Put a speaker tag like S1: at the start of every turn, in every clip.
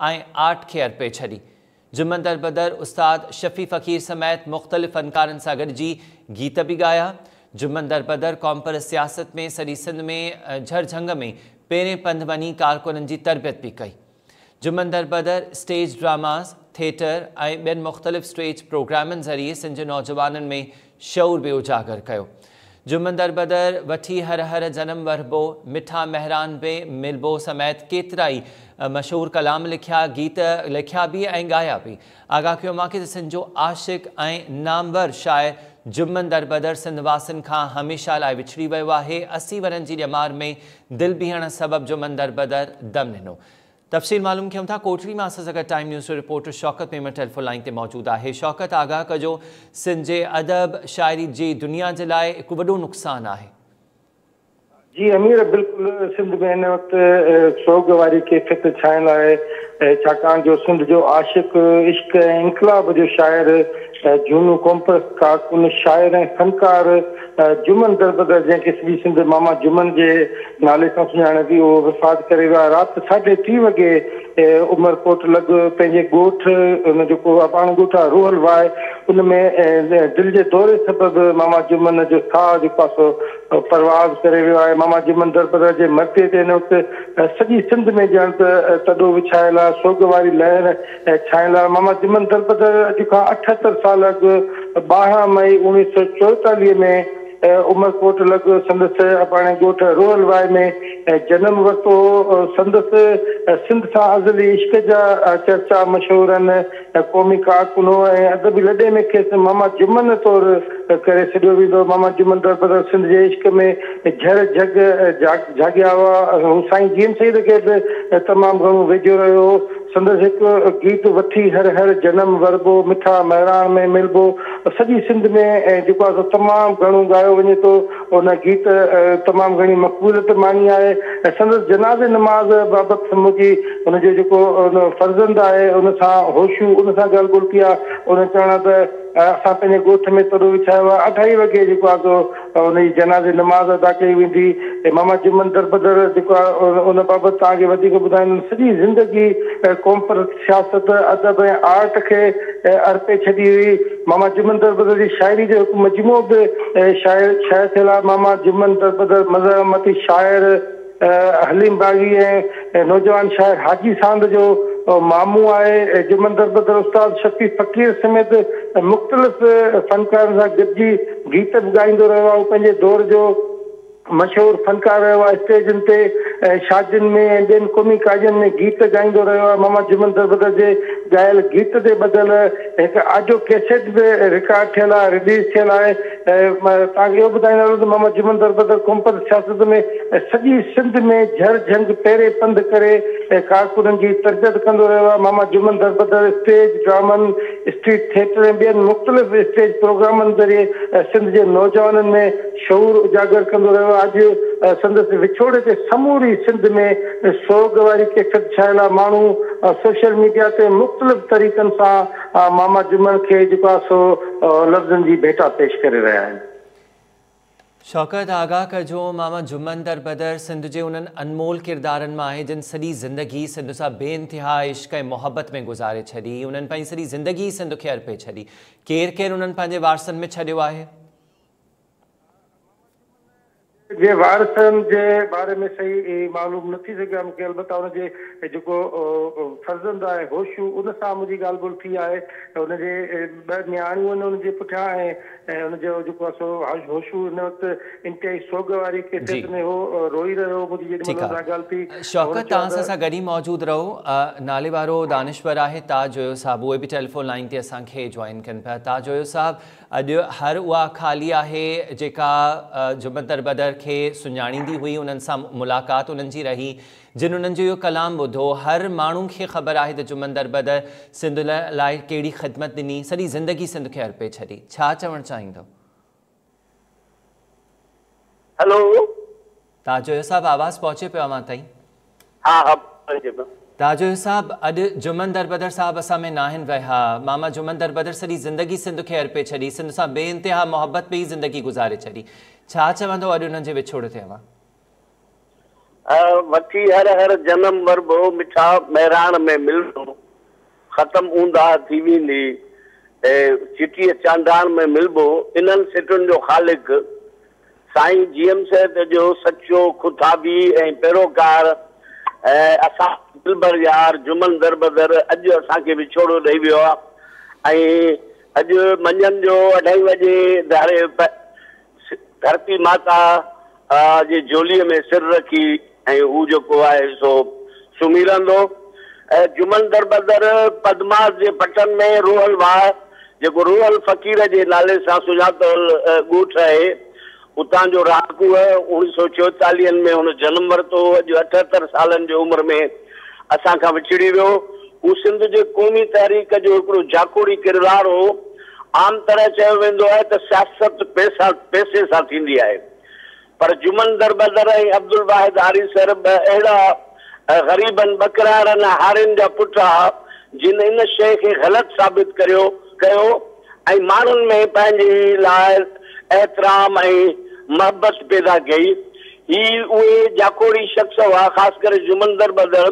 S1: ۽ Art کي ارپي ڇڏي. جمن دربدر استاد شفيع فقير سميت مختلف فنڪارن سان گڏجي گيت به ڳايا. جمن دربدر قومپرست سياست ۾ سڄي سنڌ ۾ جهر جهنگ ۾ پيرين پنڌ وڃي ڪارڪنن جي تربيت به ڪئي. جمن دربدر اسٽيج ڊراماز، ٿيٽر ۽ ٻين مختلف اسٽيج پروگرامن ذريعي سنڌ جي نوجوانن ۾ شعور به اجاگر ڪيو. جمن دربدر وٺي هر هر جنم وربو، مٺا مهران به ملبو سميت ڪيترائي مشهور ڪلام لکيا، گيت لکيا به ۽ ڳايا به. آگاهه ڪيو اوهان کي ته سنڌ جو عاشق ۽ نامور شاعر جمن دربدر سنڌ واسين کان هميشه لاء وڇڙي ويو آهي. 80 ورهين جي ڄمار ۾ دل بيهڻ سبب جمن دربدر دم ڏنو. تفصيل معلوم ڪيون ٿا ڪوٽڙي مان اسان سان گڏ ٽائيم نيوز جو reporter Shaukat Memon telephone line تي موجود آهي. شوڪت، آگاهه ڪجو، سنڌ جي ادب شاعري جي دنيا جي لاء هڪ وڏو نقصان آهي.
S2: جي امير، بلڪل، سنڌ ۾ هن وقت سوڳ واري ڪيفيت ڇانيل آهي، ڇاڪاڻ جو سنڌ جو عاشق، عشق ۽ انقلاب جو شاعر، جهونو قومپرست ڪارڪن، شاعر ۽ فنڪار جمن دربدر، جنهن کي سڄي سنڌ ماما جمن جي نالي سان سڃاڻي ٿي، اهو وفات ڪري ويو آهي. رات 3:30 وڳي عمرڪوٽ لڳ پنهنجي ڳوٺ، ان جيڪو اباڻو ڳوٺ آهي روحل واء، ان ۾ دل جي دوري سبب ماما جمن جو ساهه جيڪو آهي سو پرواز ڪري ويو آهي. ماما جمن دربدر جي مرتيي تي هن وقت سڄي سنڌ ۾ ڄڻ ته تڏو وڇايل آهي، سوڳ واري لهر ڇانيل آهي. ماما جمن دربدر اڄ کان 78 سال اڳ 12 مئي 1944 ۾ عمرڪوٽ لڳ سندس اباڻي ڳوٺ روحل واء ۾ جنم ورتو هو. سندس سنڌ سان ازلي عشق جا چرچا مشهور آهن. قومي ڪارڪن هو ۽ ادبي لڏي ۾ کيس ماما جمن طور ڪري سڏيو ويندو هو. ماما جمن دربدر سنڌ جي عشق ۾ جهر جهڳ جهاڳيا هئا. هو سائين جي ايم سيد کي به تمام گهڻو ويجهو رهيو هو. سندس هڪ گيت وٺي هر هر جنم وربو، مٺا مهراڻ ۾ ملبو سڄي سنڌ ۾ جيڪو آهي سو تمام گهڻو ڳايو وڃي ٿو. ان گيت تمام گهڻي مقبوليت ماڻي آهي ۽ سندس جنازي نماز بابت منهنجي ان جو جيڪو فرزند آهي ان سان هوشو، ان سان ڳالهه ٻولهه ٿي آهي. ان چوڻ آهي ته اسان پنهنجي ڳوٺ ۾ تڏو وڇايو آهي، 2:30 وڳي جيڪو آهي سو ان جي جنازي نماز ادا ڪئي ويندي. ماما جمن دربدر جيڪو آهي ان بابت توهان کي وڌيڪ ٻڌائيندم. سڄي زندگي قومپرست سياست، ادب ۽ آرٽ کي ارپي ڇڏي هئي. ماما جمن دربدر جي شاعري جو هڪ مجموعو به شايع ٿيل آهي. ماما جمن دربدر مزاحمتي شاعر حليم باغي ۽ نوجوان شاعر حاجي ساند جو مامو آهي. جمن دربدر استاد شفيع فقير سميت مختلف فنڪارن سان گڏجي گيت به ڳائيندو رهيو آهي. هو پنهنجي دور جو مشهور فنڪار رهيو آهي. اسٽيجن تي، شادين ۾ ۽ ٻين قومي ڪاڄن ۾ گيت ڳائيندو رهيو آهي. ماما جمن دربدر جي ڳايل گيت تي ٻڌل هڪ آڊيو ڪيسيٽ به رڪارڊ ٿيل آهي، رليز ٿيل آهي. توهان کي اهو ٻڌائيندا هلون ته ماما جمن دربدر قومپرست سياست ۾ سڄي سنڌ ۾ جهر جهنگ پيرين پنڌ ڪري ڪارڪنن جي تربيت ڪندو رهيو آهي. ماما جمن دربدر اسٽيج ڊرامن، اسٽريٽ ٿيٽر ۽ ٻين مختلف اسٽيج پروگرامن ذريعي سنڌ جي نوجوانن ۾ شعور اجاگر ڪندو رهيو. اڄ سندس وڇوڙي تي سموري سنڌ ۾ سوڳ واري ڪيفيت ڇانيل آهي. ماڻهو سوشل ميڊيا تي مختلف طريقن سان ماما جمن کي جيڪو آهي سو لفظن جي ڀيٽا پيش ڪري رهيا آهن.
S1: شوڪت، آگاهه ڪجو، ماما جمن دربدر سنڌ جي انهن انمول ڪردارن مان آهي جن سڄي زندگي سنڌ سان بي انتها عشق ۽ محبت ۾ گذاري ڇڏي. انهن پنهنجي سڄي زندگي سنڌ کي ارپي ڇڏي. ڪير ڪير انهن پنهنجي وارثن ۾ ڇڏيو آهي؟
S2: جي وارثن جي باري ۾ صحيح معلوم نه ٿي سگهيو آهي مون کي، البته ان جي جيڪو فرزند آهي هوشو، ان سان منهنجي ڳالهه ٻولهه ٿي آهي ته ان جي ٻه نياڻيون آهن ان جي پٺيان ۽ ان جو جيڪو آهي سو هوشو هن وقت انتهائي سوڳ واري ڪيفيت ۾ هو، روئي رهيو هو منهنجي جيڏي مهل ان سان ڳالهه ٿي ته هن
S1: شوڪت،
S2: چيو
S1: توهان
S2: ته.
S1: سان گڏ ئي موجود رهو. نالي وارو دانشور آهي تاج جويو صاحب، اهي به ٽيليفون لائين تي اسان کي جوائن ڪن پيا. تاج جويو صاحب، اڄ هر اها خالي آهي جيڪا جمن دربدر کي سڃاڻيندي هئي، انهن سان ملاقات انهن جي رهي، جن انهن جو اهو ڪلام ٻڌو. هر ماڻهو کي خبر آهي ته جمن دربدر سنڌ لاء ڪهڙي خدمت ڏني، سڄي زندگي سنڌ کي ارپي ڇڏي. ڇا چوڻ چاهيندؤ؟
S3: هلو.
S1: تاج جويو صاحب، آواز پهچي پيو اوهان تائين؟
S3: ها ها پهچي پيو.
S1: تاج جويو صاحب، اڄ جمن دربدر صاحب اسان ۾ ناهن رهيا. ماما جمن دربدر سڄي زندگي سنڌ کي ارپي ڇڏي، سنڌ سان بي انتها محبت ۾ ئي زندگي گذاري ڇڏي. ڇا چوندو اڄ انهن جي وڇوڙي تي اوهان؟
S3: وٺي هر هر جنم وربو، مٺا مهراڻ ۾ ملبو، ختم اونداهه ٿي ويندي، چٽيءَ چانڊاڻ ۾ ملبو. انهن سٽن جو خالق سائين جي ايم سيد جو سچو خطابي ۽ پيروڪار اسان دلبر يار جمن دربدر اڄ اسان کي وڇوڙو ڏيئي ويو آهي. ۽ اڄ منجهند جو 2:30 وڄي ڌاري ڌرتي ماتا جي جهوليءَ ۾ سر رکي ۽ هو جيڪو آهي سو سمهي رهندو. جمن دربدر پدماس جي پٽن ۾ روهل واهه، جيڪو روهل فقير جي نالي سان سڃاتل ڳوٺ آهي، اتان جو رهاڪو آهي. 1944 ۾ هن جنم ورتو. اڄ 78 سالن جي عمر ۾ اسان کان وڇڙي ويو. هو سنڌ جي قومي تحريڪ جو هڪڙو جاکوڙي ڪردار هو. عام طرح چيو ويندو آهي ته سياست پئسي سان ٿيندي آهي، پر جمن دربدر ۽ عبدل واحد آريسر ٻه اهڙا غريبن ٻڪرارن هارين جا پٽ هئا جن ان شيءِ کي غلط ثابت ڪيو ۽ ماڻهن ۾ پنهنجي لاءِ احترام ۽ محبت پيدا ڪئي. هي اهي جاکوڙي شخص هئا، خاص ڪري جمن دربدر،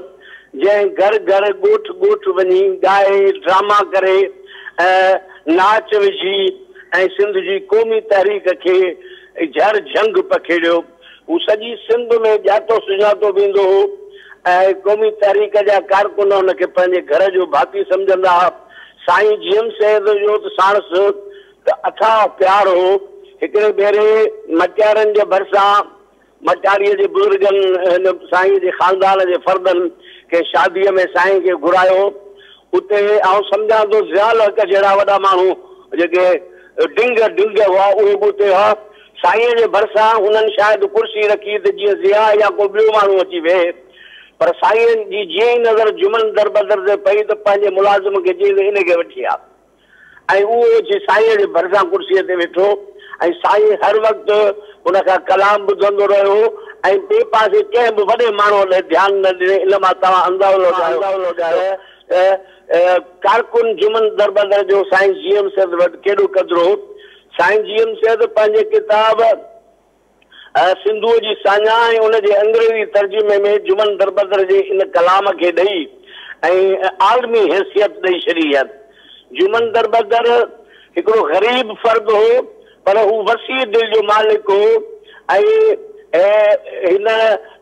S3: جنهن گهر گهر ڳوٺ ڳوٺ وڃي ڳائي، ڊراما ڪري، ناچ وجهي ۽ سنڌ جي قومي تحريڪ کي جهر جهنگ پکيڙيو. هو سڄي سنڌ ۾ ڄاتو سڃاتو ويندو هو ۽ قومي تحريڪ جا ڪارڪن هن کي پنهنجي گهر جو ڀاتي سمجهندا هئا. سائين جي ايم سيد جو ته ساڻس ته اٿاهه پيار هو. هڪڙي ڀيري مٽيارن جي ڀرسان مٽياريءَ جي بزرگن هن سائين جي خاندان جي فردن کي شاديءَ ۾ سائين کي گهرايو. اتي آئون سمجهان ٿو ضياءُل حق جهڙا وڏا ماڻهو جيڪي ڊنگ ڊنگ هئا اهي به اتي هئا. سائينءَ جي ڀرسان هنن شايد ڪرسي رکي ته جيئن ضياءُ يا ڪو ٻيو ماڻهو اچي ويهي، پر سائين جي جيئن ئي نظر جمن دربدر تي پئي ته پنهنجي ملازم کي چيائين ته ان کي وٺي آ، ۽ اهو اچي سائينءَ جي ڀرسان ڪرسيءَ تي ويٺو. ۽ سائين هر وقت هن کان ڪلام ٻڌندو رهيو ۽ ٻئي پاسي ڪنهن به وڏي ماڻهوءَ لاءِ ڌيان نه ڏني. ان مان توهان اندازو لڳايو ته ڪارڪن جمن دربدر جو سائين جي ايم سيد وٽ ڪيڏو قدر هو. سائين جي ايم سيد پنهنجي ڪتاب سنڌوءَ جي ساڃاهه ۽ ان جي انگريزي ترجمي ۾ جمن دربدر جي ان ڪلام کي ڏيئي ۽ عالمي حيثيت ڏيئي ڇڏي آهي. جمن دربدر هڪڙو غريب فرد هو، پر هو وسيع دل جو مالڪ هو ۽ هن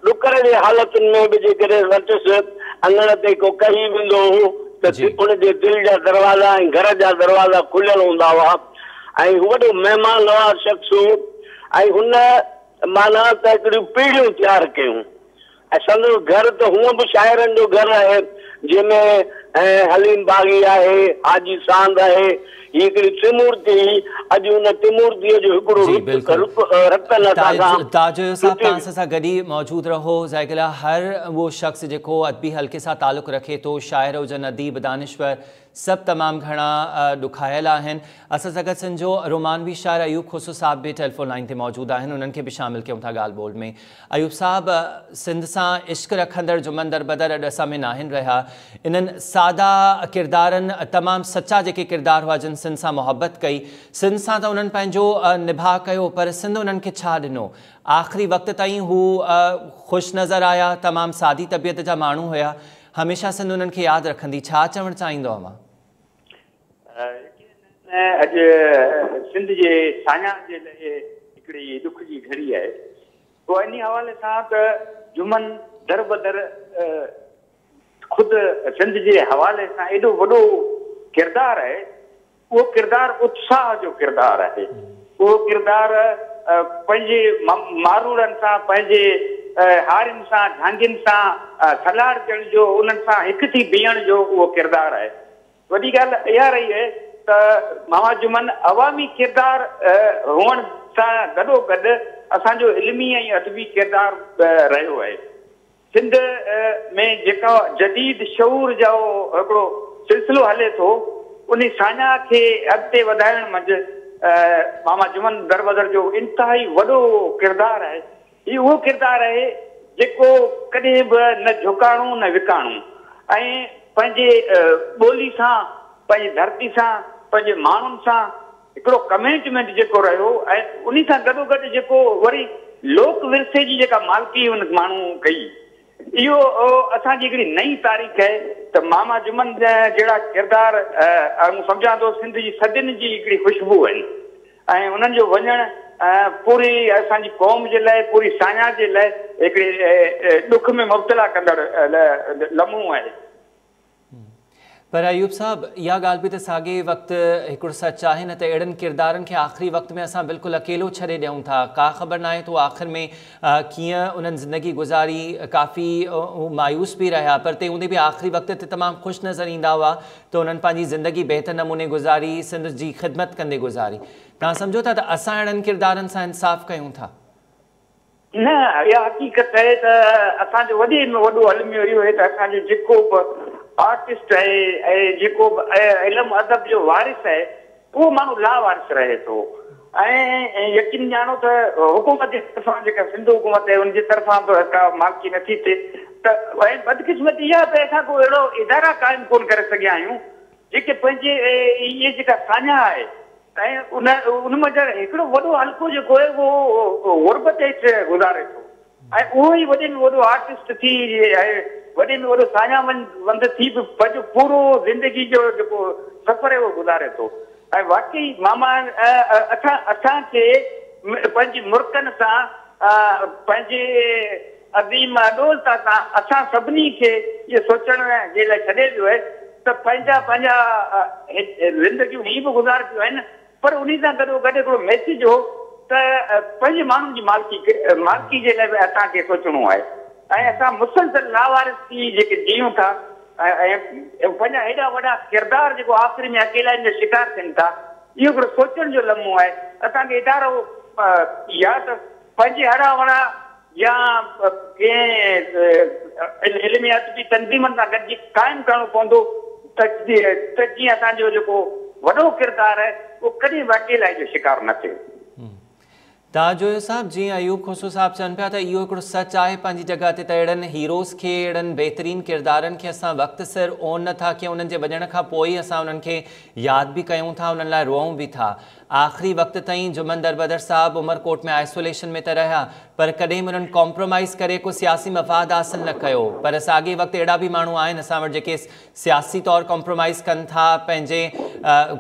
S3: ڏڪر جي حالتن ۾ به جيڪڏهن وٽس اڱڻ تي ڪو ڪهي ويندو هو ته ان جي دل جا دروازا ۽ گهر جا دروازا کليل هوندا هئا. ۽ هو وڏو مهمان نواز شخص هو ۽ هن معنيٰ ته هڪڙيون پيڙهيون تيار ڪيون. ۽ سندس گهر ته هونئن به شاعرن جو گهر آهي، جنهن ۾ حليم باغي آهي، حاجي ساند آهي. هيءَ هڪڙي ٽرمورتي هئي. اڄ ان ٽرمورتيءَ جو هڪڙو رتن اسان سان
S1: تاج صاحب توهان سان گڏ ئي موجود رهو. ظاهر هر اهو شخص جيڪو ادبي حلقي سان تعلق رکي ٿو، شاعر هجن، اديب، دانشور، سڀ تمام گهڻا ڏکايل آهن. اسان سان گڏ سنڌ جو رومانوي شاعر ايوب کوسو صاحب به ٽيليفون لائن تي موجود آهن، انهن کي به شامل ڪيون ٿا ڳالهه ٻولهه ۾. ايوب صاحب، سنڌ سان عشق رکندڙ جمن دربدر اڄ اسان ۾ ناهن رهيا. انهن سادا ڪردارن، تمام سچا جيڪي ڪردار هئا جن سنڌ سان محبت ڪئي، سنڌ سان ته انهن پنهنجو نڀاءُ ڪيو، پر سنڌ انهن کي ڇا ڏنو؟ آخري وقت تائين هو خوش نظر آيا، تمام سادي طبيعت جا ماڻهو هئا، هميشه سنڌ انهن کي ياد رکندي. ڇا چوڻ چاهيندو اوهان؟
S4: اڄ سنڌ جي ساڃاهه جي لاءِ هڪڙي ڏک جي گهڙي آهي. پوءِ ان حوالي سان ته جمن دربدر خود سنڌ جي حوالي سان ايڏو وڏو ڪردار آهي. اهو ڪردار اتساهه جو ڪردار آهي. اهو ڪردار پنهنجي ماروئڙن سان، پنهنجي هارين سان، جهانگين سان سلاڙ ڏيڻ جو، انهن سان هڪ ٿي بيهڻ جو اهو ڪردار آهي. وڏي ڳالهه اها رهي آهي ته ماما جمن عوامي ڪردار هئڻ سان گڏوگڏ اسان جو علمي ۽ ادبي ڪردار رهيو آهي. سنڌ ۾ جيڪا جديد شعور جو هڪڙو سلسلو هلي ٿو، ان ساڃاهه کي اڳتي وڌائڻ منجهه ماما جمن دربدر جو انتهائي وڏو ڪردار آهي. هيءُ اهو ڪردار آهي جيڪو ڪڏهن به نه جهڪاڻو نه وڪاڻو ۽ پنهنجي ٻولي سان، پنهنجي ڌرتي سان، پنهنجي ماڻهن سان هڪڙو ڪمٽمينٽ جيڪو رهيو ۽ ان سان گڏوگڏ جيڪو وري لوڪ ورثي جي جيڪا مالڪي ان ماڻهو ڪئي، اهو اسان جي هڪڙي نئين تاريخ آهي ته ماما جمن جهڙا ڪردار آئون سمجهان ٿو سنڌ جي صدين جي هڪڙي خوشبو آهن ۽ انهن جو وڃڻ پوري اسان جي قوم جي لاء، پوري ساڃاهه جي لاء هڪڙي ڏک ۾ مبتلا ڪندڙ لمحو آهي.
S1: پر ايوب صاحب اها ڳالهه به ته ساڳئي وقت هڪڙو سچ آهي نه ته اهڙن ڪردارن کي آخري وقت ۾ اسان بلڪل اڪيلو ڇڏي ڏيون ٿا، ڪا خبر ناهي ته آخر ۾ ڪيئن انهن زندگي گذاري، ڪافي هو مايوس به رهيا پر تنهن هوندي به آخري وقت تي تمام خوش نظر ايندا هئا ته انهن پنهنجي زندگي بهتر نموني گذاري، سنڌ جي خدمت ڪندي گذاري. توهان سمجهو ٿا ته اسان اهڙن ڪردارن سان انصاف ڪيون ٿا؟
S4: نه، اها حقيقت آهي ته اسان جو وڏي ۾ وڏو الميو اهو آهي ته اسان جو جيڪو به آرٽسٽ آهي ۽ جيڪو به علم ادب جو وارث آهي اهو ماڻهو لاوارث رهي ٿو ۽ يقين ڄاڻو ته حڪومت جي طرفان جيڪا سنڌ حڪومت آهي ان جي طرفان به ڪا مالڪي نٿي ٿئي ته ۽ بدقسمتي اها ته اسان ڪو اهڙو ادارا قائم ڪونه ڪري سگهيا آهيون جيڪي پنهنجي اهي جيڪا ساڃاهه آهي ۽ ان ان منجهه هڪڙو وڏو حلقو جيڪو آهي اهو غربت هيٺ گذاري ٿو ۽ اهو ئي وڏي ۾ وڏو آرٽسٽ ٿي ۽ وڏي ۾ وڏو ساڃاهه وند ٿي به پنهنجو پورو زندگي جو جيڪو سفر آهي اهو گذاري ٿو ۽ واقعي ماما اسان اسان کي پنهنجي مرڪن سان پنهنجي عظيم اڏولتا سان اسان سڀني کي اهو سوچڻ جي لاء ڇڏي ويو آهي ته پنهنجا پنهنجا زندگيون هيئن به گذاربيون آهن پر انهي سان گڏو گڏ هڪڙو ميسيج هو ته پنهنجي ماڻهن جي مالڪي مالڪي جي لاء به اسان کي سوچڻو آهي ۽ اسان مسلسل لاوارث ٿي جيڪي جيئون ٿا ۽ پنهنجا هيڏا وڏا ڪردار جيڪو آخري ۾ اڪيلائين جو شڪار ٿين ٿا اهو هڪڙو سوچڻ جو لمحو آهي. اسان کي ادارو يا ته پنهنجي هڙان وڙان يا ڪنهن علمي ادبي تنظيمن سان گڏجي قائم ڪرڻو پوندو ته جيئن اسان جو جيڪو وڏو ڪردار آهي اهو ڪڏهن به اڪيلائي جو شڪار نه ٿئي.
S1: تاج جويو صاحب جيئن ايوب کوسو صاحب چون پيا ته اهو هڪڙو سچ آهي پنهنجي جڳهه تي ته اهڙن هيروز کي اهڙن بهترين ڪردارن کي اسان وقت سر اون نه ٿا ڪيون انهن جي وڃڻ کان پوء ئي اسان انهن کي ياد به ڪيون ٿا انهن لاء روئون به ٿا آخري وقت تائين جمن دربدر صاحب عمرڪوٽ ۾ آئسوليشن ۾ ته رهيا پر ڪڏهن به انهن ڪمپرومائيز ڪري ڪو سياسي مفاد حاصل نه ڪيو پر ساڳئي وقت اهڙا به ماڻهو آهن اسان وٽ جيڪي سياسي طور ڪمپرومائيز ڪن ٿا پنهنجي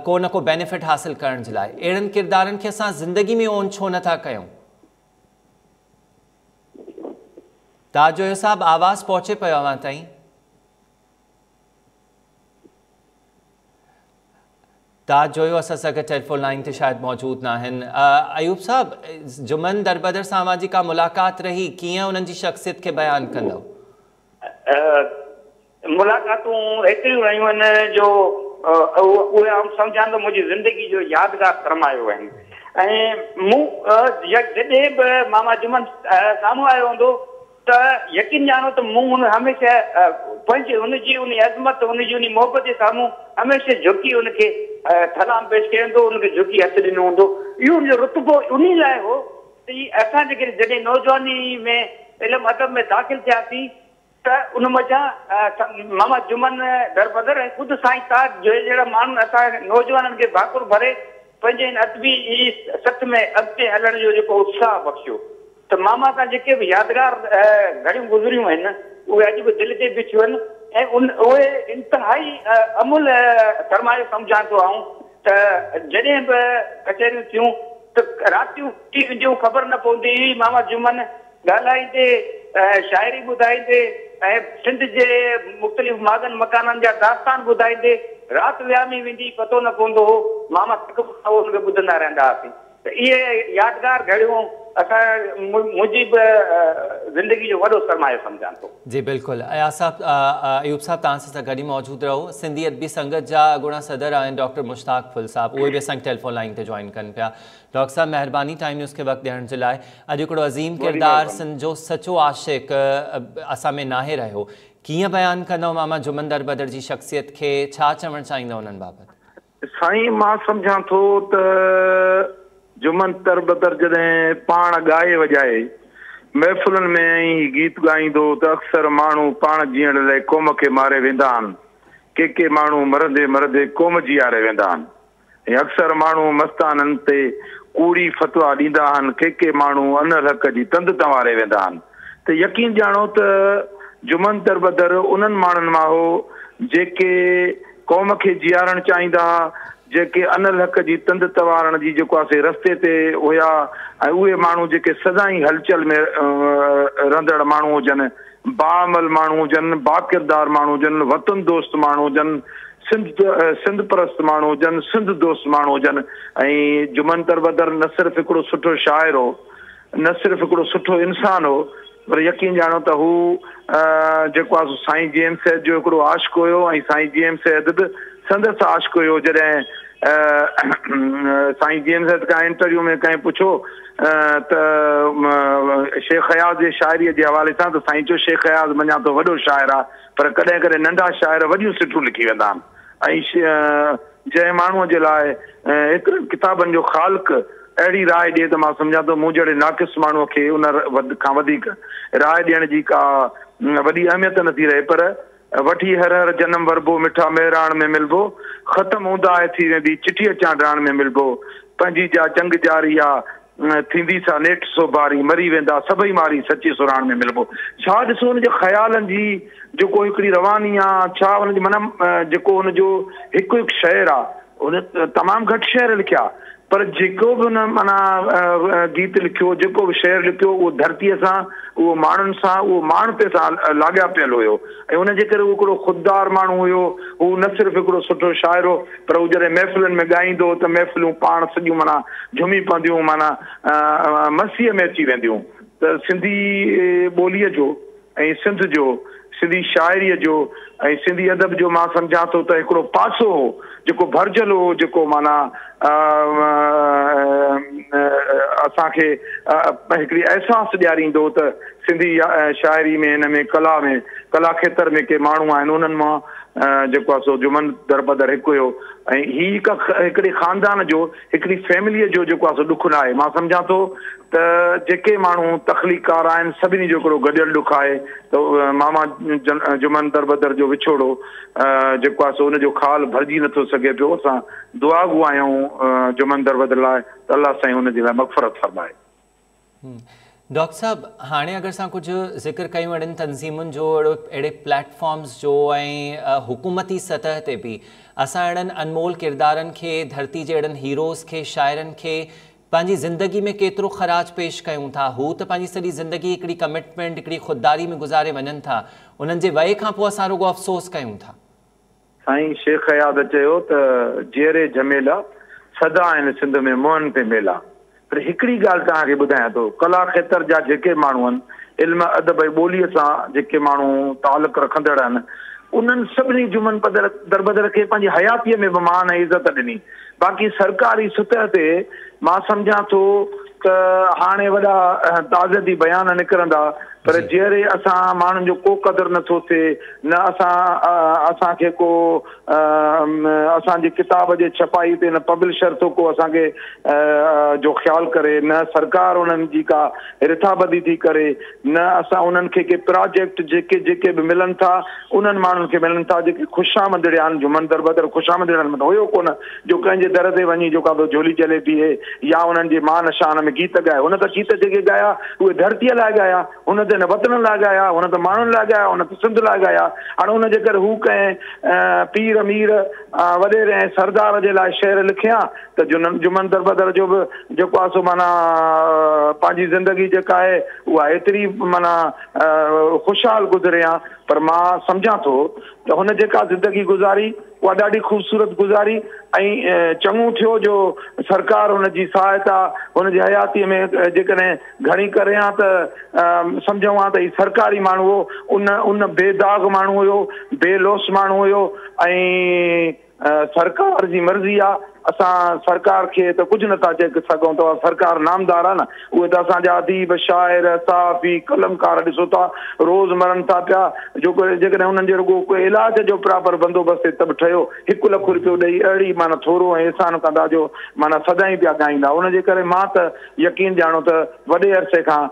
S1: ڪو نه ڪو بينيفٽ حاصل ڪرڻ جي لاء اهڙن ڪردارن کي اسان زندگي ۾ اون ڇو نه ٿا ڪيون؟ تاج جويو صاحب آواز پهچي پيو اوهان تائين؟ تاج جويو اسان سان گڏ ٽيليفون لائين تي شايد موجود ناهن. ايوب صاحب جمن دربدر سان اوهان جي ڪا ملاقات رهي ڪيئن انهن جي شخصيت کي بيان ڪندؤ؟
S4: ملاقاتون ايتريون رهيون آهن جو اهي آئون سمجهان ٿو منهنجي زندگي جو يادگار سرمايو آهن ۽ مون جڏهن به ماما جمن سامهون آيو هوندو ته يقين ڄاڻو ته مون هن هميشه پنهنجي هن جي انهي عظمت هن جي انهي محبت جي سامهون هميشه جهڪي هن کي سلام پيش ڪيو هوندو هن کي جهڪي هٿ ڏنو هوندو اهو هن جو رتبو انهي لاء هو ته هي اسان جيڪڏهن جڏهن نوجواني ۾ علم ادب ۾ داخل ٿياسين ته ان منجهان ماما جمن دربدر ۽ خود سائين تاج جويي جهڙا ماڻهن اسان نوجوانن کي ڀاڪر ڀري پنهنجي هن ادبي سٿ ۾ اڳتي هلڻ جو جيڪو اتساهه بخشيو ته ماما سان جيڪي به يادگار گهڙيون گذريون آهن اهي اڄ به دل تي بيٺيون آهن ۽ ان اهي انتهائي املهه سرمايو سمجهان ٿو آئون ته جڏهن به ڪچهريون ٿيون ته راتيون ٿي وينديون خبر نه پوندي هئي ماما جمن ڳالهائيندي، شاعري ٻڌائيندي ۽ سنڌ جي مختلف ماڳن مڪانن جا داستان ٻڌائيندي رات ويامي ويندي پتو نه پوندو هو، ماما ٿڪ پوندو هو ان کي ٻڌندا رهندا هئاسين ته اهي يادگار گهڙيون اسان منهنجي به زندگي جو وڏو سرمايو سمجهان ٿو.
S1: جي بلڪل اياز صاحب ايوب صاحب توهان سان گڏ ئي موجود رهو سنڌي ادبي سنگت جا اڳوڻا صدر آهن ڊاڪٽر مشتاق ڦل صاحب اهي به اسان کي ٽيليفون لائين تي جوائن ڪن پيا. ڊاڪٽر صاحب مهرباني ٽائيم نيوز کي وقت ڏيڻ جي لاء. اڄ هڪڙو عظيم ڪردار سنڌ جو سچو عاشق اسان ۾ ناهي رهيو. ڪيئن بيان ڪندؤ ماما جمن دربدر جي شخصيت کي ڇا چوڻ چاهيندؤ انهن بابت؟
S5: سائين مان سمجهان ٿو ته جمن دربدر جڏهن پاڻ ڳائي وڄائي محفلن ۾ ۽ هي گيت ڳائيندو ته اڪثر ماڻهو پاڻ جيئڻ لاء قوم کي ماري ويندا آهن ڪي ڪي ماڻهو مرندي مرندي قوم جياري ويندا آهن. ۽ اڪثر ماڻهو مستانن تي ڪوڙي فتويٰ ڏيندا آهن، ڪي ڪي ماڻهو انالحق جي تند تنواري ويندا آهن ته يقين ڄاڻو ته جمن دربدر انهن ماڻهن مان هو جيڪي قوم کي جيارڻ چاهيندا ها، جيڪي انالحق جي تند تنوارڻ جي جيڪو آهي سي رستي تي هيا ۽ اهي ماڻهو جيڪي سدائين هلچل ۾ رهندڙ ماڻهو هجن، باعمل ماڻهو هجن، باڪردار ماڻهو هجن، وطن دوست ماڻهو هجن، سنڌ سنڌ پرست ماڻهو هجن، سنڌ دوست ماڻهو هجن ۽ جمن دربدر نه صرف هڪڙو سٺو شاعر هو، نه صرف هڪڙو سٺو انسان هو پر يقين ڄاڻو ته هو جيڪو آهي سو سائين جي ايم سيد جو هڪڙو عاشق هيو ۽ سائين جي ايم سيد به سندس عاشق هيو. جڏهن سائين جي ايم سيد کان انٽرويو ۾ ڪنهن پڇيو ته شيخ اياز جي شاعريء جي حوالي سان ته سائين چيو شيخ اياز مڃان ٿو وڏو شاعر آهي پر ڪڏهن ڪڏهن ننڍا شاعر وڏيون سٽون لکي ويندا آهن ۽ جنهن ماڻهوء جي لاء ايترن ڪتابن جو خالق اهڙي راء ڏئي ته مان سمجهان ٿو مون جهڙي ناقص ماڻهوء کي ان کان وڌيڪ راء ڏيڻ جي ڪا وڏي اهميت نٿي رهي پر وٺي هر هر جنم وربو مٺا مهراڻ ۾ ملبو ختم اونداهي ٿي ويندي چٽيء چانڊاڻ ۾ ملبو پنهنجي جا جنگ جاري آ ٿيندي سا نيٺ سوڀاري مري ويندا سڀئي ماري سچي سرهاڻ ۾ ملبو ڇا ڏسو ان جي خيالن جي جيڪو هڪڙي رواني آ ڇا ان جي معنيٰ جيڪو ان جو هڪ هڪ شعر آ ان تمام گهٽ شعر لکيا پر جيڪو به هن معنيٰ گيت لکيو، جيڪو به شعر لکيو، اهو ڌرتيء سان، اهو ماڻهن سان، اهو ماڻهپي سان لاڳاپيل هيو ۽ ان جي ڪري هو هڪڙو خوددار ماڻهو هيو. هو نه صرف هڪڙو سٺو شاعر هو، پر هو جڏهن محفلن ۾ ڳائيندو هو ته محفلون پاڻ سڄيون معنيٰ جهومي پونديون، معنيٰ مستيء ۾ اچي وينديون ته سنڌي ٻوليء جو ۽ سنڌ جو، سنڌي شاعريء جو ۽ سنڌي ادب جو مان سمجهان ٿو ته هڪڙو پاسو هو، جيڪو ڀرجهلو هو، جيڪو معنيٰ اسان کي هڪڙي احساس ڏياريندو هو ته سنڌي شاعري ۾ هن ۾ ڪلا ۾ ڪلا کيتر ۾ ڪي ماڻهو آهن، انهن مان جيڪو آهي سو جمن دربدر هڪ هيو ۽ هي هڪ هڪڙي خاندان جو، هڪڙي فيمليء جو جيڪو آهي سو ڏک ناهي. مان سمجهان ٿو ته جيڪي ماڻهو تخليقڪار آهن، سڀني جو هڪڙو گڏيل ڏک آهي ته ماما جمن دربدر جو وڇوڙو جيڪو آهي سو ان جو خال ڀرجي نٿو سگهي پيو. اسان دعاگو آهيون جمن دربدر لاء ته الله سائين ان جي لاء مغفرت فرمائي.
S1: ڊاڪٽر صاحب هاڻي اگر اسان ڪجهه ذڪر ڪيون اهڙين تنظيمن جو اهڙو اهڙي پليٽ فارمز جو ۽ حڪومتي سطح تي به اسان اهڙن انمول ڪردارن کي ڌرتي جي اهڙن هيروز کي شاعرن کي پنهنجي زندگي ۾ ڪيترو خراج پيش ڪيون ٿا هو ته پنهنجي سڄي زندگي هڪڙي ڪمٽمينٽ هڪڙي خودداري ۾ گذاري وڃن ٿا انهن جي وئي کان پوء اسان رڳو افسوس ڪيون ٿا.
S5: سائين شيخ اياز چيو ته جيئري جهميلا، سدا آهن سنڌ ۾ منهن تي ميلا. پر هڪڙي ڳالهه توهان کي ٻڌايان ٿو، ڪلا کيتر جا جيڪي ماڻهو آهن، علم، ادب ۽ ٻوليء سان جيڪي ماڻهو تعلق رکندڙ آهن، انهن سڀني جمن دربدر کي پنهنجي حياتيء ۾ به مان ۽ عزت ڏني. باقي سرڪاري سطح تي مان سمجهان ٿو ته هاڻي وڏا تعزيتي بيان نڪرندا، پر جيئري اسان ماڻهن جو ڪو قدر نه ٿو ٿئي، نه اسان اسان کي ڪو اسان جي ڪتاب جي ڇپائي تي نه پبلشر ٿو ڪو اسان کي جو خيال ڪري، نه سرڪار انهن جي ڪا رٿابندي ٿي ڪري، نه اسان انهن کي ڪي پراجيڪٽ جيڪي جيڪي به ملن ٿا انهن ماڻهن کي ملن ٿا جيڪي خوشامندڙيا آهن. جمن دربدر خوشامندڙين ۾ ته هيو ڪونه جو ڪنهن جي در تي وڃي جو ڪا به جهولي جهلي بيهي يا انهن جي مان شان ۾ گيت ڳائي. هن ته گيت جيڪي ڳايا اهي ڌرتيء لاء ڳايا، هن ته نه وطن لاء ڳايا، هن ته ماڻهن لاء ڳايا، هن ته سنڌ لاء ڳايا. هاڻي ان جي ڪري هو ڪنهن پير مير وڏيري ۽ سردار جي لاء شعر لکي ها ته جمن دربدر جو به جيڪو آهي سو معنيٰ پنهنجي زندگي جيڪا آهي اها ايتري معنيٰ خوشحال گذري ها پر مان سمجهان ٿو ته هن جيڪا زندگي گذاري اها ڏاڍي خوبصورت گذاري ۽ چڱو ٿيو جو سرڪار هن جي سهائتا هن جي حياتيء ۾ جيڪڏهن گهڻي ڪري ها ته سمجهون ها ته هي سرڪاري ماڻهو هو ان ان بي داغ ماڻهو هيو بي لوث ماڻهو هيو ۽ سرڪار جي مرضي آ اسان سرڪار کي ته ڪجهه نٿا چئي سگهون ته سرڪار نامدار آ نه اهي ته اسان جا اديب شاعر صحافي قلمڪار ڏسو ٿا روز مرن ٿا پيا جو جيڪڏهن انهن جي رڳو ڪو علاج جو پراپر بندوبست ٿئي ته به ٺهيو هڪ لک روپيو ڏئي اهڙي معنيٰ ٿورو ۽ احسان ڪندا جو معنيٰ سدائين پيا ڳائيندا ان جي ڪري مان ته يقين ڄاڻو ته وڏي عرصي کان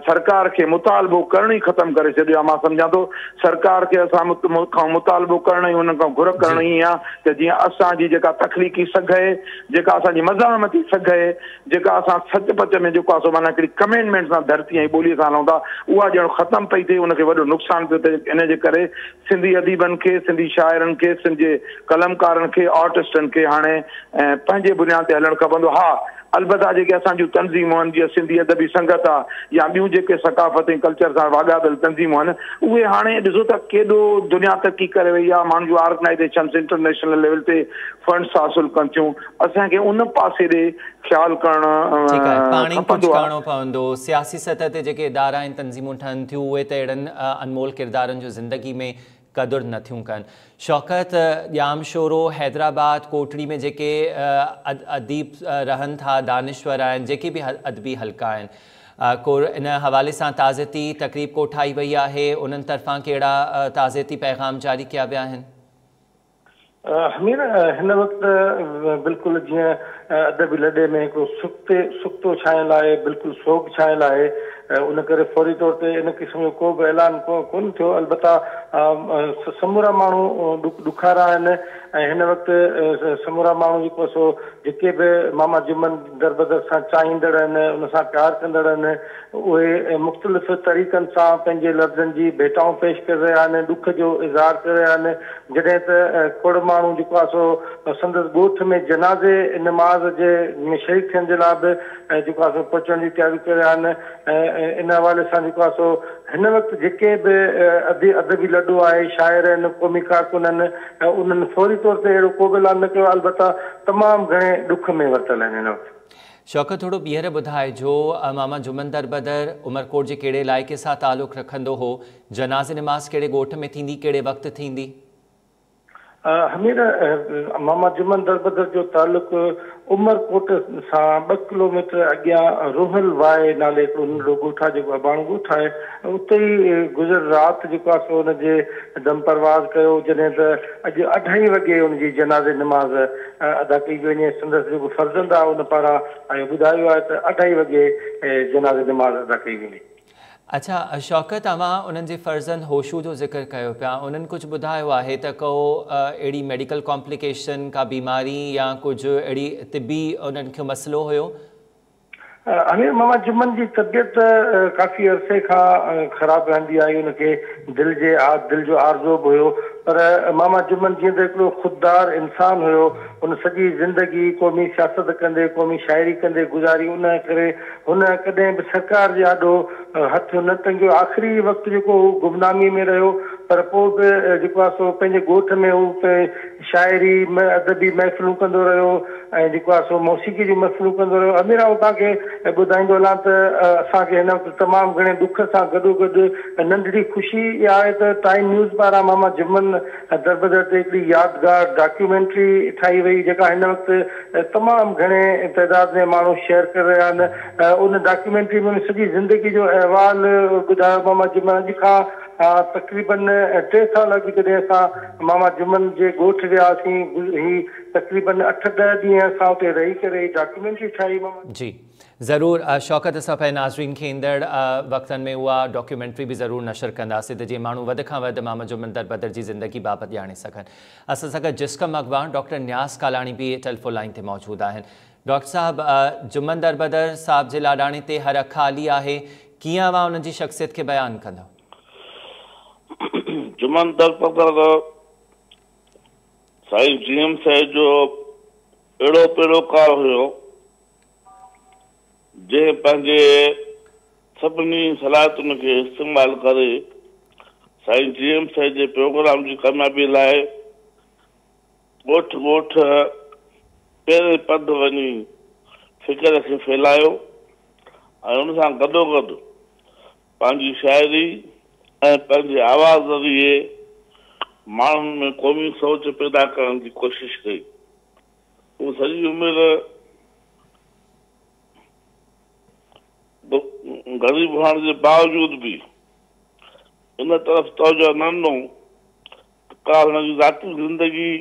S5: سرڪار کي مطالبو ڪرڻ ئي ختم ڪري ڇڏيو آهي. مان سمجهان ٿو سرڪار کي اسان کان مطالبو ڪرڻ ۽ انهن کان گهر ڪرڻ ائين آهي ته جيئن اسان جي جيڪا تخليقي سگهه سگهه آهي، جيڪا اسان جي مزاحمتي سگهه آهي، جيڪا اسان سچ پچ ۾ جيڪو آهي سو معنيٰ هڪڙي ڪميٽمينٽ سان ڌرتي ۽ ٻوليء سان هلون ٿا، اها ڄڻ ختم پئي ٿئي، ان کي وڏو نقصان پيو ٿئي. ان جي ڪري سنڌي اديبن کي، سنڌي شاعرن کي، سنڌ جي قلمڪارن کي، آرٽسٽن کي هاڻي پنهنجي بنياد تي هلڻ کپندو. ها البته جيڪي اسان جون تنظيمون آهن، جيئن سنڌي ادبي سنگت آهي يا ٻيون جيڪي ثقافت ۽ ڪلچر سان واڳاپيل تنظيمون آهن، اهي هاڻي ڏسو ته ڪيڏو دنيا ترقي ڪري وئي آهي، ماڻهن جون آرگنائيزيشنس انٽرنيشنل ليول تي فنڊس حاصل ڪن ٿيون، اسان کي ان پاسي ڏي خيال ڪرڻ
S1: ٺيڪ آهي، پاڻ ئي ڪجهه
S5: کپندو آهي.
S1: ڪرڻو پوندو. سياسي سطح تي جيڪي ادارا ۽ تنظيمون ٺهن ٿيون، اهي ته اهڙن انمول ڪردارن جو زندگي ۾ قدر نه ٿيون ڪن. شوڪت، ڄامشورو، حيدرآباد، ڪوٽڙي ۾ جيڪي اديب رهن ٿا، دانشور آهن، جيڪي به ادبي حلقا آهن، ڪو ان حوالي سان تعزيتي تقريب ڪوٺائي وئي آهي، انهن طرفان ڪهڙا تعزيتي پيغام جاري ڪيا ويا آهن؟
S2: حمير، هن وقت بلڪل جيئن ادبي لڏي ۾ هڪڙو سڪتو ڇانيل آهي، بلڪل سوڳ ڇانيل آهي، ان ڪري فوري طور تي ان قسم جو ڪو به اعلان ڪونه ٿيو، البته سمورا ماڻهو ڏکارا آهن ۽ هن وقت سمورا ماڻهو جيڪو سو جيڪي به ماما جمن دربدر سان چاهيندڙ آهن، ان سان پيار ڪندڙ آهن، اهي مختلف طريقن سان پنهنجي لفظن جي ڀيٽائون پيش ڪري رهيا آهن، ڏک جو اظهار ڪري رهيا آهن، جڏهن ته کوڙ ماڻهو جيڪو آهي سو سندس ڳوٺ ۾ جنازي نماز جي ۾ شريڪ ٿيڻ جي لاء به جيڪو آهي سو پهچڻ جي تياريون ڪري رهيا آهن ۽ ان حوالي سان جيڪو آهي سو هن وقت جيڪي به ادبي لڏو آهي، شاعر آهن، قومي ڪارڪن آهن، انهن فوري طور تي اهڙو ڪو به اعلان نه ڪيو آهي، البته تمام گهڻي ڏک ۾ ورتل آهن هن وقت.
S1: شوڪت ٿورو ٻيهر ٻڌائجو ماما جمن دربدر عمرڪوٽ جي ڪهڙي علائقي سان تعلق رکندو هو؟ جنازي نماز ڪهڙي ڳوٺ ۾ ٿيندي ڪهڙي وقت ٿيندي؟
S2: حمير، ماما جمن دربدر جو تعلق عمرڪوٽ سان 2 ڪلوميٽر اڳيان روحل واء نالي هڪڙو ننڍڙو ڳوٺ آهي جيڪو اباڻو ڳوٺ آهي اتي ئي گذريل رات جيڪو آهي سو ان جي دم پرواز ڪيو جڏهن ته اڄ اڍائي وڳي ان جي جنازي نماز ادا ڪئي پئي وڃي سندس جيڪو فرزند آهي ان پاران اهو ٻڌايو ويو آهي ته اڍائي وڳي جنازي نماز ادا ڪئي ويندي.
S1: اڇا شوڪت اوهان انهن جي فرزند هوشو جو ذڪر ڪيو پيا انهن ڪجهه ٻڌايو آهي ته ڪو اهڙي ميڊيڪل ڪامپليڪيشن ڪا بيماري يا ڪجهه اهڙي طبي انهن کي مسئلو هيو؟
S2: امير ماما جمن جي طبيعت ڪافي عرصي کان خراب رهندي آئي ان کي دل جي دل جو عارضو به هيو پر ماما جمن جيئن ته هڪڙو خوددار انسان هيو ان سڄي زندگي قومي سياست ڪندي قومي شاعري ڪندي گذاري ان ڪري هن ڪڏهن به سرڪار جي آڏو هٿ نه ٽنگيو آخري وقت جيڪو هو گمنامي ۾ رهيو پر پوء به جيڪو آهي سو پنهنجي ڳوٺ ۾ هو شاعري ادبي محفلون ڪندو رهيو ۽ جيڪو آهي سو موسيقي جون محفلون ڪندو رهيو. امير آئون توهان کي ٻڌائيندو هلان ته اسان کي هن وقت تمام گهڻي ڏک سان گڏوگڏ ننڍڙي خوشي اها آهي ته ٽائيم نيوز پاران ماما جمن دربدر تي هڪڙي يادگار ڊاڪيومينٽري ٺاهي وئي جيڪا هن وقت تمام گهڻي تعداد ۾ ماڻهو شيئر ڪري رهيا آهن ان ڊاڪيومينٽري ۾ سڄي زندگي جو احوال ٻڌايو ماما جمن اڄ کان تقريبن 3 سال اڳ جڏهن اسان ماما جمن جي ڳوٺ وياسين هي تقريبن 8-10 ڏينهن اسان اتي رهي ڪري هي ڊاڪيومينٽري ٺاهي ماما.
S1: جي ضرور شوڪت اسان پنهنجي ناظرين کي ايندڙ وقتن ۾ اها ڊاڪيومينٽري به ضرور نشر ڪنداسين ته جيئن ماڻهو وڌ کان وڌ ماما جمن دربدر جي زندگي بابت ڄاڻي سگهن. اسان سان گڏ جسقم اڳواڻ ڊاڪٽر نياز ڪالاڻي به ٽيليفون لائين تي موجود آهن. ڊاڪٽر صاحب جمن دربدر صاحب جي لاڏاڻي تي هر اک آلي آهي ڪيئن اوهان انهن جي شخصيت کي بيان ڪندؤ؟
S6: جمن دربدر سائين جي ايم سيد جو اهڙو پيروڪار هيو جنهن پنهنجي سڀني صلاحيتن کي استعمال ڪري سائين جي ايم سيد جي پروگرام جي ڪاميابي لاء ڳوٺ ڳوٺ پيرين پنڌ وڃي فڪر کي ڦهلايو ۽ ان سان گڏوگڏ پنهنجي شاعري ۽ پنهنجي آواز ذريعي ماڻهن ۾ قومي سوچ پيدا ڪرڻ جي ڪوشش ڪئي. هو سڄي عمر غريب هئڻ جي باوجود به ان طرف توجه نه ڏنو ته ڪا هن جي ذاتي زندگي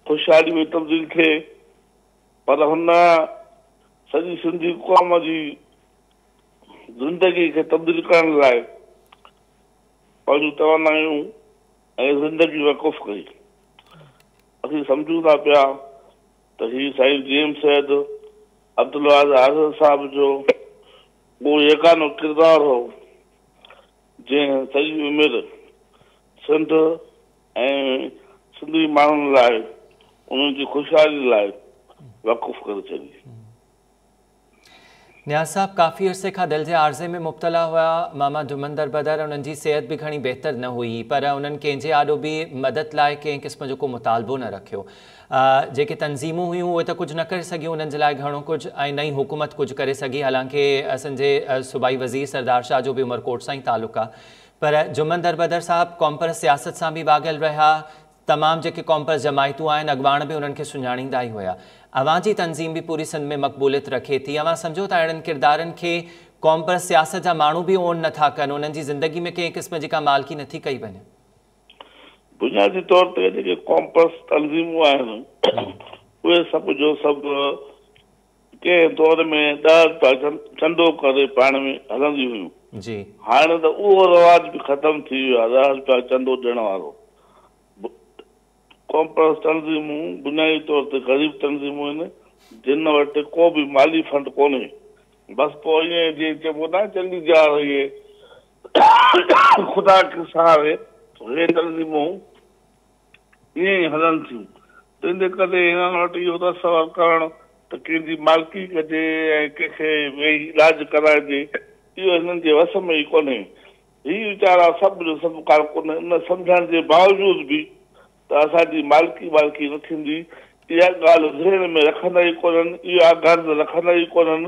S6: خوشحالي ۾ تبديل ٿئي پر هن سڄي سنڌي قوم جي زندگي کي تبديل ڪرڻ لاء پنهنجون توانايون ۽ زندگي وقف ڪئي. اسين سمجهون ٿا پيا ته هي سائين جي ايم سيد عبدالواحد آريسر صاحب جو اهو يگانو ڪردار هو، جنهن سڄي عمر سنڌ ۽ سنڌي ماڻهن لاء، انهن جي خوشحالي لاء وقف ڪري ڇڏي.
S1: نياز صاحب ڪافي عرصي کان دل جي عارضي ۾ مبتلا هئا. ماما جمن دربدر انهن جي صحت به گهڻي بهتر نه هئي، پر انهن ڪنهن جي آڏو به مدد لاء ڪنهن قسم جو ڪو مطالبو نه رکيو. جيڪي تنظيمون هيون اهي ته ڪجهه نه ڪري سگهيون انهن جي لاء گهڻو ڪجهه، ۽ نه ئي حڪومت ڪجهه ڪري سگهي. حالانڪه اسان جي صوبائي وزير سردار شاهه جو به عمرڪوٽ سان ئي تعلق آهي، پر جمن دربدر صاحب قومپرست سياست سان به واڳيل رهيا. تمام جيڪي قومپرست جماعتون آهن، اڳواڻ به انهن کي سڃاڻيندا ئي هيا. اوهان جي تنظيم به پوري سنڌ ۾ مقبوليت رکي ٿي. اوهان سمجهو ٿا اهڙن ڪردارن کي قومپرست سياست جا ماڻهو به اون نٿا ڪن، انهن جي زندگي ۾ ڪنهن قسم جي ڪا مالڪي نٿي ڪئي وڃي؟
S6: بنيادي طور تي جيڪي قومپرست تنظيمون آهن، اهي سڀ جو سڀ ڪنهن دور ۾ 10 رپيا چندو ڪري پاڻ ۾ هلنديون هيون. هاڻي ته اهو رواج به ختم ٿي ويو آهي، 10 رپيا چندو ڏيڻ وارو. قومپرست تنظيمون بنيادي طور تي غريب تنظيمون آهن، جن وٽ ڪو به مالي فنڊ ڪونهي. بس پوء ائين جيئن چئبو نه چلي جا رهي هي خدا ڪي سهاري، اهي تنظيمون ائين ئي هلن ٿيون. تنهن جي ڪري هنن وٽ اهو تصور ڪرڻ ته ڪنهن جي مالڪي ڪجي ۽ ڪنهن کي ويهي علاج ڪرائجي، اهو هنن جي وس ۾ ئي ڪونهي. هي ويچارا سڀ جو سڀ ڪارڪن ان سمجهڻ جي باوجود به ته اسان جي مالڪي والڪي نه ٿيندي، اها ڳالهه ذهن ۾ رکندا ئي ڪونهن، اها غرض رکندا ئي ڪونهن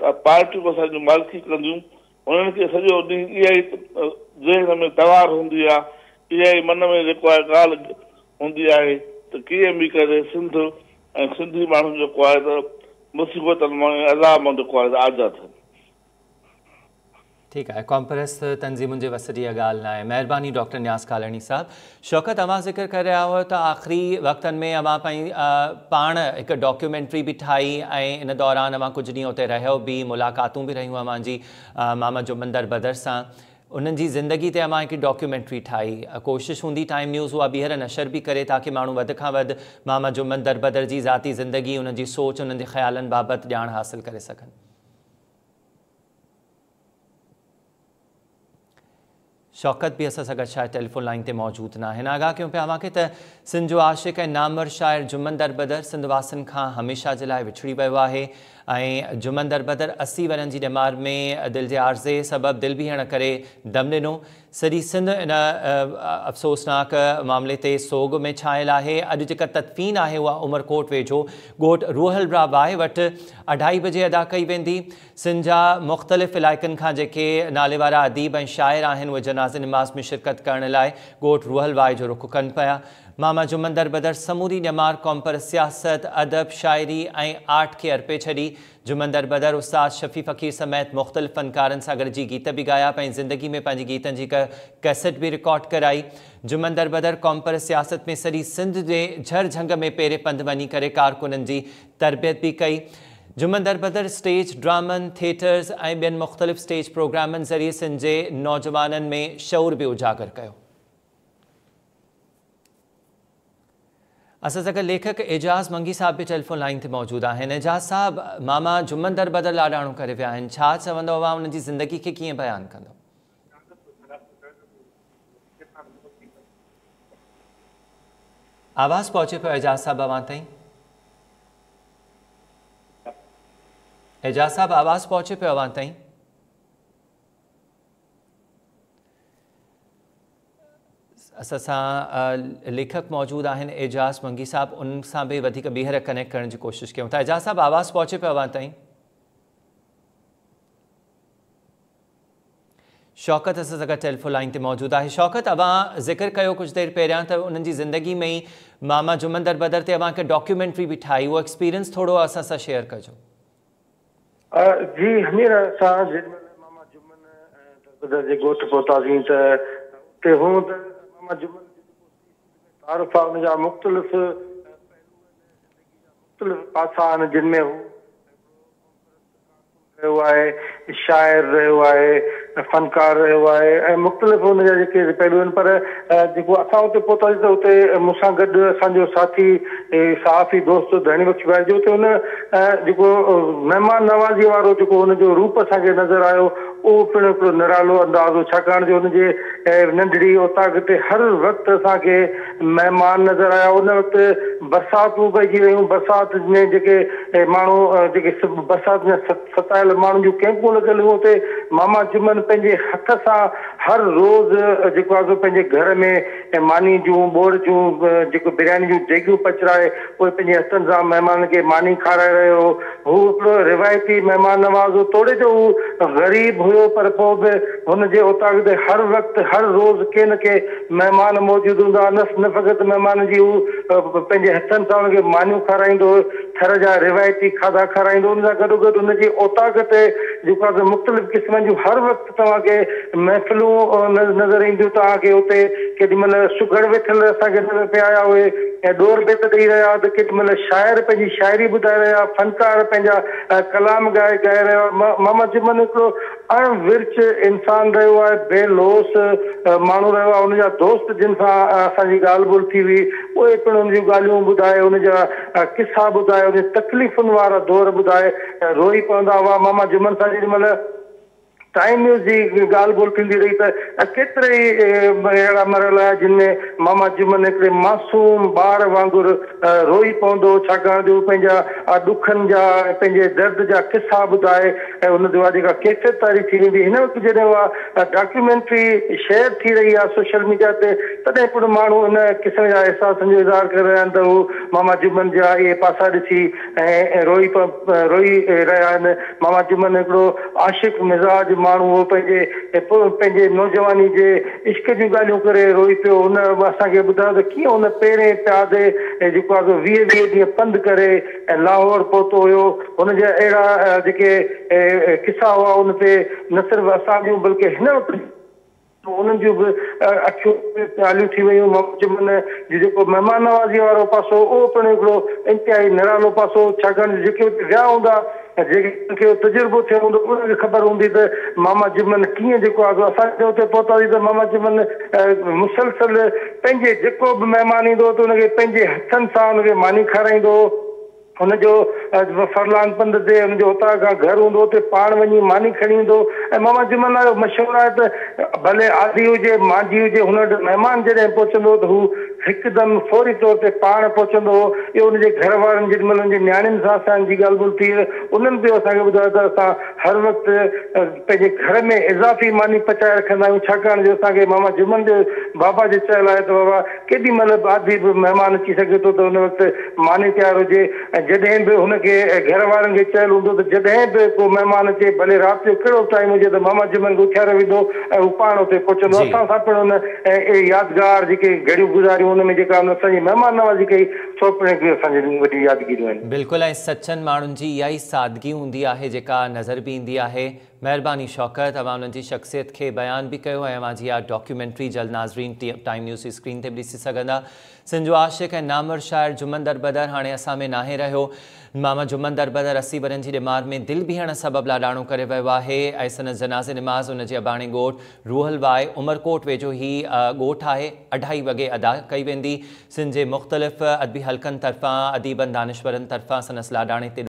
S6: ته پارٽيون اسان جون مالڪي ڪنديون. انهن کي سڄو ڏينهن اها ئي ذهن ۾ توار هوندي آهي، اها ئي من ۾ جيڪو آهي ڳالهه هوندي آهي ته ڪيئن به ڪري سنڌ ۽ سنڌي ماڻهو جيڪو آهي ته مصيبتن مان ۽ عذاب مان جيڪو آهي ته آجا ٿين.
S1: ٺيڪ آهي، قومپرست تنظيمن جي وس جي اها ڳالهه ناهي. مهرباني ڊاڪٽر نياز ڪالاڻي صاحب. شوڪت، اوهان ذڪر ڪري رهيا هئو ته آخري وقتن ۾ اوهان پنهنجي پاڻ هڪ ڊاڪيومينٽري به ٺاهي ۽ ان دوران اوهان ڪجهه ڏينهن اتي رهيو به، ملاقاتون به رهيون اوهان جي ماما جمن در بدر سان، انهن جي زندگي تي اوهان هڪ ڊاڪيومينٽري ٺاهي. ڪوشش هوندي ٽائيم نيوز اها ٻيهر نشر به ڪري تاڪه ماڻهو وڌ کان وڌ ماما جمن در بدر جي ذاتي زندگي، انهن جي سوچ، انهن جي خيالن بابت ڄاڻ حاصل ڪري سگهن. شوڪت به اسان سان گڏ شايد ٽيليفون لائين تي موجود ناهن. آگاهه ڪيون پيا اوهان کي ته سنڌ جو عاشق ۽ نامور شاعر جمن دربدر سنڌ واسين کان هميشه جي لاء وڇڙي ويو آهي ۽ جمن دربدر 80 ورهين جي ڄمار ۾ دل جي عارضي سبب دل بيهڻ ڪري دم ڏنو. سڄي سنڌ ان افسوسناڪ معاملي تي سوڳ ۾ ڇانيل آهي. اڄ جيڪا تدفين آهي اها عمرڪوٽ ويجهو ڳوٺ روحل را واهي وٽ اڍائي بجي ادا ڪئي ويندي. سنڌ جا مختلف علائقن کان جيڪي ناليوارا اديب ۽ شاعر آهن اهي جنازي نماز ۾ شرڪت ڪرڻ لاء ڳوٺ روحل واهي جو رخ ڪن پيا. ماما جمن دربدر سموري ڄمار قومپرست سياست، ادب، شاعري ۽ آرٽ کي ارپي ڇڏي. جمن دربدر استاد شفيع فقير سميت مختلف فنڪارن سان گڏجي گيت به ڳايا. پنهنجي زندگي ۾ پنهنجي گيتن جي هڪ ڪيسٽ به رڪارڊ ڪرائي. جمن دربدر قومپرست سياست ۾ سڄي سنڌ جي جهر جهنگ ۾ پيري پنڌ وڃي ڪري ڪارڪنن جي تربيت به ڪئي. جمن دربدر اسٽيج ڊرامن، ٿيٽرز ۽ ٻين مختلف اسٽيج پروگرامن ذريعي سنڌ جي نوجوانن ۾ شعور به اجاگر ڪيو. اسان سان گڏ ليکڪ اعجاز منگي صاحب به ٽيليفون لائين تي موجود آهن. اعجاز صاحب، ماما جمن دربدر لاڏاڻو ڪري ويا آهن، ڇا چوندؤ اوهان انهن جي زندگي کي ڪيئن بيان ڪندؤ؟ آواز پهچي پيو اعجاز صاحب اوهان تائين؟ اعجاز صاحب آواز پهچي پيو اوهان تائين؟ اسان سان ليکڪ موجود آهن اعجاز منگي صاحب، ان سان به وڌيڪ ٻيهر ڪنيڪٽ ڪرڻ جي ڪوشش ڪيون ٿا. اعجاز صاحب آواز پهچي پيو اوهان تائين؟ شوڪت اسان سان گڏ ٽيليفون لائين تي موجود آهي. شوڪت، اوهان ذڪر ڪيو ڪجهه دير پهريان ته انهن جي زندگي ۾ ئي ماما جمن دربدر تي اوهان هڪ ڊاڪيومينٽري به ٺاهي، اهو ايڪسپيرينس ٿورو اسان سان شيئر ڪجو.
S2: جي هينئر اسان جيڏي مهل ماما جمن دربدر جي ڳوٺ پهتاسين ته اتي هونء ته ماما جمن جو جيڪو سنڌ ۾ تعارف آهي ان جا مختلف پهلو آهن، زندگي جا مختلف پاسا آهن، جن ۾ هو هڪڙو قومپرست ڪارڪن رهيو آهي، شاعر رهيو آهي، فنڪار رهيو آهي ۽ مختلف ان جا جيڪي پهلو آهن پر جيڪو اسان اتي پهتاسين ته اتي مون سان گڏ اسان جو ساٿي صحافي دوست ڌڻي بخش ڀائي جو اتي ان جيڪو مهمان نوازي وارو جيڪو ان جو روپ اسان کي نظر آيو اهو پڻ هڪڙو نرالو انداز هو، ڇاڪاڻ جو هن جي ننڍڙي اوطاق تي هر وقت اسان کي مهمان نظر آيا. ان وقت برساتون پئجي ويون، برسات ۾ جيڪي ماڻهو جيڪي برسات ۾ ستايل ماڻهن جون ڪئمپون لڳل هيون، اتي ماما جمن پنهنجي هٿ سان هر روز جيڪو آهي سو پنهنجي گهر ۾ ماني جون، ٻوڙ جون، جيڪو برياني جون ديڳيون پچرائي پوء پنهنجي هٿن سان مهمانن کي ماني کارائي رهيو هو. هو هڪڙو روايتي مهمان نواز هو، توڙي جو هو غريب هيو پر پوء به هن جي اوطاق تي هر وقت هر روز ڪي نه ڪي مهمان موجود هوندا هئا. نه فقط مهمانن جي هو پنهنجي هٿن سان انهن کي مانيون کارائيندو هو، ٿر جا روايتي کاڌا کارائيندو هو، ان سان گڏوگڏ هن جي اوطاق تي جيڪو آهي سو مختلف قسمن جون هر وقت توهان کي محفلون نظر اينديون، توهان کي اتي ڪيڏي مهل سگهڙ ويٺل اسان کي نظر پئي آيا، اهي ڏور بيت ڏئي رهيا ته ڪيڏي مهل شاعر پنهنجي شاعري ٻڌائي رهيا، فنڪار پنهنجا ڪلام ڳائي ڳائي رهيا. محمد جمن هڪڙو اڻ ورچ انسان رهيو آهي، بي لوث ماڻهو رهيو آهي. ان جا دوست جن سان اسان جي ڳالهه ٻولهه ٿي هئي، اهي پڻ ان جون ڳالهيون ٻڌائي، ان جا قصا ٻڌائي، ان جي تڪليفن وارا دور ٻڌائي روئي پوندا هئا. ماما جمن سان جيڏي مهل ٽائيم نيوز جي ڳالهه ٻولهه ٿيندي رهي ته ڪيترا ئي اهڙا مرحلا آيا جن ۾ ماما جمن هڪڙي معصوم ٻار وانگر روئي پوندو هو، ڇاڪاڻ جو هو پنهنجا ڏکن جا ۽ پنهنجي درد جا قصا ٻڌائي ۽ ان تي اها جيڪا ڪيفيت طاري ٿي ويندي. هن وقت جڏهن اها ڊاڪيومينٽري شيئر ٿي رهي آهي سوشل ميڊيا تي تڏهن پڻ ماڻهو ان قسم جا احساسن جو اظهار ڪري رهيا آهن ته هو ماما جمن جا اهي پاسا ڏسي ۽ روئي روئي رهيا آهن. ماما جمن هڪڙو عاشق مزاج ماڻهو هو. پنهنجي پنهنجي نوجواني جي عشق جون ڳالهيون ڪري روئي پيو. هن اسان کي ٻڌايو ته ڪيئن هن پيرين پيادي جيڪو آهي سو 20 20 ڏينهن پنڌ ڪري ۽ لاهور پهتو هيو. هن جا اهڙا جيڪي قصا هئا ان تي نه صرف اسان جون بلڪه هن وقت انهن جون به اکيون آليون ٿي ويون. ماما جمن جو جيڪو مهمان نوازيء وارو پاسو هو، اهو پڻ هڪڙو انتهائي نرالو پاسو هو، ڇاڪاڻ جو جيڪي اتي ويا هوندا ۽ جيڪن کي اهو تجربو ٿيو هوندو، انهن کي خبر هوندي ته ماما جمن ڪيئن جيڪو آهي سو اسان جڏهن اتي پهتاسين ته ماما جمن مسلسل پنهنجي جيڪو به مهمان ايندو هو ته ان کي پنهنجي هٿن سان ان کي ماني کارائيندو هو. هن جو فرلانگ پنڌ تي هن جو اتان کان گهر هوندو هو، اتي پاڻ وڃي ماني کڻي ايندو هو ۽ ماما جمن لاء اهو مشهور آهي ته ڀلي آڌي هجي مانجهي هجي هن وٽ مهمان جڏهن پهچندو هو ته هو هڪدم فوري طور تي پاڻ پهچندو هو. اهو هن جي گهر وارن جيڏي مهل هن جي نياڻين سان اسان جي ڳالهه ٻولهه ٿي انهن به اسان کي ٻڌايو ته اسان هر وقت پنهنجي گهر ۾ اضافي ماني پچائي رکندا آهيون ڇاڪاڻ جو اسان کي ماما جمن جو بابا جو چيل آهي ته بابا ڪيڏي مهل به آڌي به مهمان اچي سگهي ٿو ته ان وقت ماني تيار هجي ۽ جڏهن به هن کي گهر وارن کي چيل هوندو ته جڏهن به ڪو مهمان اچي ڀلي رات جو ڪهڙو به ٽائيم هجي ته ماما جمن کي اٿياريو ويندو ۽ هو پاڻ اتي پهچندو. اسان سان پڻ هن اهي يادگار جيڪي گهڙيون گذاريون ان ۾ جيڪا هن اسان جي مهمان نوازي ڪئي سو پڻ هڪڙيون اسان جون وڏيون يادگيريون آهن.
S1: بلڪل ۽ سچن ماڻهن جي اها ئي سادگي هوندي آهي جيڪا نظر به ايندي آهي. مهرباني شوڪت اوهان انهن جي شخصيت کي بيان به ڪيو ۽ اوهان جي اها ڊاڪيومينٽري جلد ناظرين ٽائيم نيوز جي اسڪرين تي به ڏسي سگهندا. سنڌ جو عاشق ۽ نامور شاعر جمن دربدر هاڻي اسان ۾ ناهي رهيو. ماما جمن دربدر 80 ورهين جي ڄمار ۾ دل بيهڻ سبب لاڏاڻو ڪري ويو آهي ۽ سندس جنازي نماز ان جي اباڻي ڳوٺ روحل واء عمرڪوٽ ويجهو هي ڳوٺ آهي اڍائي وڳي ادا ڪئي ويندي. سنڌ جي مختلف ادبي حلقن طرفان اديبن دانشورن طرفان سندس لاڏاڻي تي.